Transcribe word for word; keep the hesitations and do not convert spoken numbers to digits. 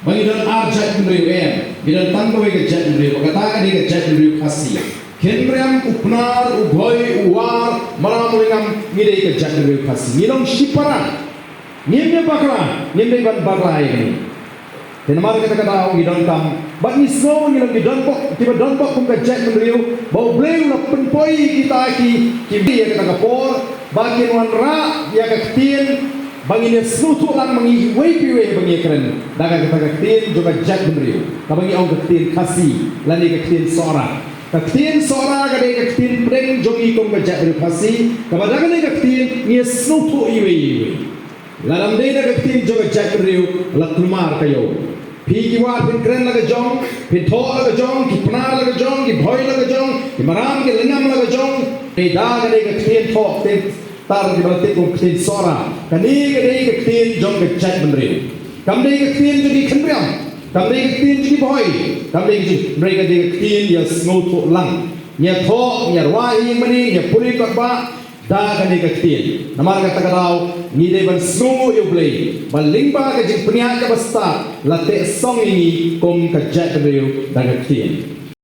Ba ngi don ar jaitbynriew em, ngi don tang kawei ka jaitbynriew, ba kata ka dei ka jaitbynriew Khasi. Khynriam, u Pnar, u Bhoi, u War, Maram, Lyngngam, ngi dei ka jaitbynriew Khasi. Ngi long shipara. Ngim dei bakla, ngim dei ban bakla ïa ngi. Te namar kata ka daw ngi donkam, bad ngi sngew ngi long ngi donbok, kiba donbok kum ka jaitbynriew, ba U Blei u la pynpoi ïa kita ki, ki ïa kata ka por, ba kin wanrah ïa ka ktien, ba ngin ïa sngewthuh lang ma ngi iwei pa iwei ba ngi ïa kren. Da kata ka ktien jong ka jaitbynriew, kaba ngi ong ka ktien Khasi, lane ka ktien Sohra. Ka ktien Sohra ka dei ka ktien pdeng jong ngi kum ka jaitbynriew Khasi, kaba da kane ka ktien ngi ïa sngewthuh iwei iwei. Lada ym dei da ka ktien jong ka jaitbynriew, la kulmar ka ïew. Phi ki War phin kren la ka jong, phin thoh la ka jong, ki Pnar la ka jong, ki Bhoi la ka jong, ki Maram, ki Lyngngam la ka jong. Te da ka dei ka ktien thoh, ktien tar, kiba la tip kum ktien Sohra. Kane ka dei ka ktien jong ka jaitbynriew. Kam dei ka ktien jong ki Khynriam. Kam dei ka ktien jong ki Bhoi. Kam dei ka jong, hynrei ka dei ka ktien ïa sngewthuh lang. Ngi ïa thoh, ngi ïa rwai ïing mane, ngi ïa pule kot ba, da kane ka ktien. Namar kata ka daw, ngi dei ban sngewnguh ïa U Blei ba lyngba ka jingpynïaid kaba stad, la teh song ïa ngi kum ka jaitbynriew da ka ktien.